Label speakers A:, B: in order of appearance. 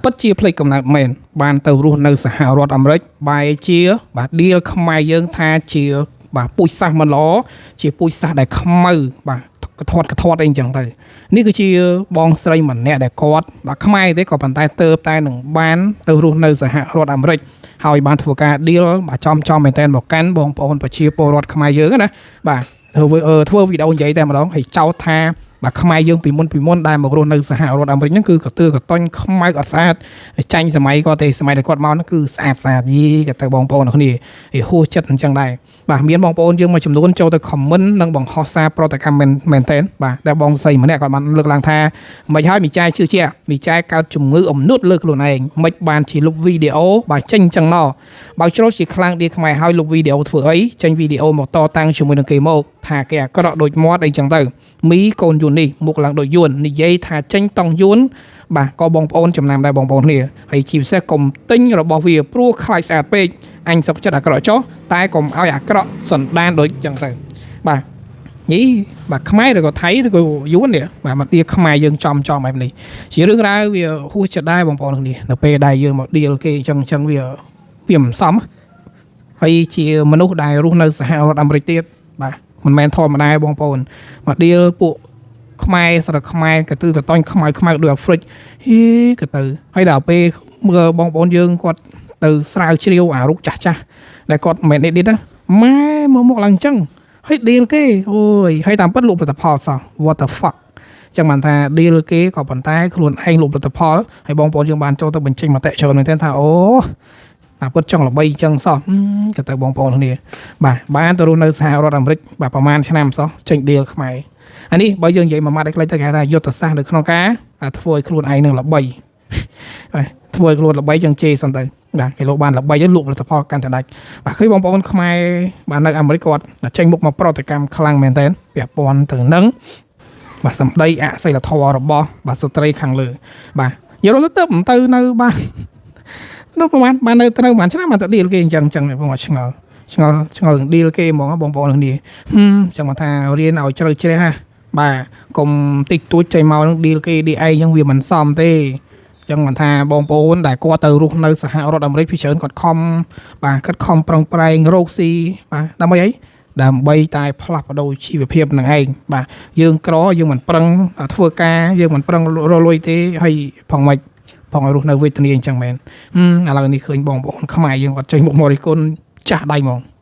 A: ពិតជាផ្លេចកំណើតមែនបានទៅរស់នៅសហរដ្ឋអាមេរិកបែរជាបាទឌៀលខ្មែរយើងថាជាបាទពូជសាសន៍មិនល្អជាពូជសាសន៍ដែលខ្មៅបាទកធាត់កធាត់អីអញ្ចឹងទៅនេះគឺជាបងស្រីម្នាក់ដែលគាត់បាទខ្មែរទេក៏ប៉ុន្តែទៅតែនឹងបានទៅរស់នៅសហរដ្ឋអាមេរិកហើយបានធ្វើការឌៀលបាទចំចំមែនតែនមកកាន់បងប្អូនប្រជាពលរដ្ឋខ្មែរយើងណាបាទធ្វើវីដេអូនិយាយតែម្ដងហើយចោទថាបាទខ្មែរយើងពីមុនពីមុនដែលមករស់នៅសហរដ្ឋអាមេរិកហ្នឹងគឺកទើកតុញខ្មៅអត់ស្អាតចាញ់សម័យគាត់ទេសម័យដែលគាត់មកហ្នឹងគឺស្អាតស្អាតយីក៏ទៅបងប្អូនគ្នាឯហួសចិត្តអញ្ចឹងដែរបាទមានបងប្អូនយើងមួយចំនួនចូលទៅ comment និងបង្ហោះសារប្រតិកម្មមែនមែនទែនបាទដែលបងស្រីម្នាក់គាត់បានលើកឡើងថាមិនហើយមីចែជឿជាក់មីចែកើតជំងឺអំនួតលើខ្លួនឯងមិនបានជាលុបវីដេអូបាទចេញអញ្ចឹងណបើជ្រុលជាខ្លាំងឌីខ្មែរហើយលុបវីដេអូធ្វើអីចេញវីដេអូមកតតាំងជាមួយនឹងគេមកថាគេអាក្រក់ដូចមាត់អីចឹងទៅមីកូនយួននេះមុខឡើងដូចយួននិយាយថាចេញតង់យួនបាទក៏បងប្អូនចំណាំដែរបងប្អូនគ្នាហើយជាពិសេសកុំទិញរបស់វាព្រោះខ្លាចស្អាតពេកអញសុកចិត្តអាក្រក់ចុះតែកុំឲ្យអាក្រក់សន្តានដូចចឹងទៅបាទយីបាទខ្មែរឬក៏ថៃឬក៏យួននេះបាទមកទៀខ្មែរយើងចំចំបែបនេះជារឿងរ៉ាវវាហួសចិត្តដែរបងប្អូនគ្នានៅពេលដែលយើងមកឌៀលគេអញ្ចឹងអញ្ចឹងវាវាមិនសមហើយជាមនុស្សដែលរស់នៅសហរដ្ឋអាមេរិកទៀតបាទមិនមែនធម្មតាបងប្អូនមកឌៀលពួកខ្មែរស្រុកខ្មែរកទឺកតញខ្មៅខ្មៅដូចអាហ្វ្រិកហីក៏ទៅហើយដល់ពេលមើលបងប្អូនយើងគាត់ទៅស្រាវជ្រាវអារូបចាស់ចាស់ដែលគាត់មិនមែន edit ណាម៉ែមកមកឡើងអញ្ចឹងហើយឌៀលគេអូយហើយតាមពិតលក់ផលិតផលសោះ what the fuck ចឹងបានថាឌៀលគេក៏ប៉ុន្តែខ្លួនឯងលក់ផលិតផលហើយបងប្អូនយើងបានចូលទៅបញ្ចេញមតិច្រើនមែនទែនថាអូតាមពិតចង់ល្បីចឹងសោះក៏ទៅបងប្អូនគ្នាបាទបានទៅរស់នៅសហរដ្ឋអាមេរិកបាទប្រហែលឆ្នាំសោះចេញឌៀលខ្មែរអានេះបើយើងនិយាយមួយម៉ាត់ឲ្យខ្លីទៅគេហៅថាយុទ្ធសាស្ត្រនៅក្នុងការធ្វើឲ្យខ្លួនឯងនឹងល្បីបាទធ្វើឲ្យខ្លួនល្បីចឹងជេរសិនទៅបាទគេលោកបានល្បីទៅលក់ផលិតផលកាន់តែដាច់បាទឃើញបងប្អូនខ្មែរបាទនៅអាមេរិកគាត់ចេញមុខមកប្រតិកម្មខ្លាំងមែនទែនពាក់ព័ន្ធទៅនឹងបាទសម្ដីអសិលធម៌របស់បាទស្ត្រីខាងលើបាទយល់ទៅទៅនៅបាទនៅប្រហែលបាននៅត្រូវប្រហែលឆ្នាំបានទៅឌីលគេអញ្ចឹងអញ្ចឹងបងឆ្ងល់ឆ្ងល់ឆ្ងល់នឹងឌីលគេហ្មងបងប្អូនគ្នាចឹងមកថារៀនឲ្យជ្រៅជ្រះហ่ะបាទកុំតិចតួចចេញមកនឹងឌីលគេឌីឯងចឹងវាមិនសមទេចឹងមិនថាបងប្អូនដែលគាត់ទៅរស់នៅសហរដ្ឋអាមេរិកពីច្រើនគាត់ខំបាទគាត់ខំប្រឹងប្រែងរកស៊ីបាទដើម្បីអីដើម្បីតែផ្លាស់ប្ដូរជីវភាពនឹងឯងបាទយើងក្រយើងមិនប្រឹងធ្វើការយើងមិនប្រឹងរកលុយទេហើយផងមិនផងឲ្យរស់នៅវេទនាអញ្ចឹងមែនឥឡូវនេះឃើញបងប្អូនខ្មែរយើងគាត់ចេញមុខមករិះគន់ចាស់ដៃហ្មង។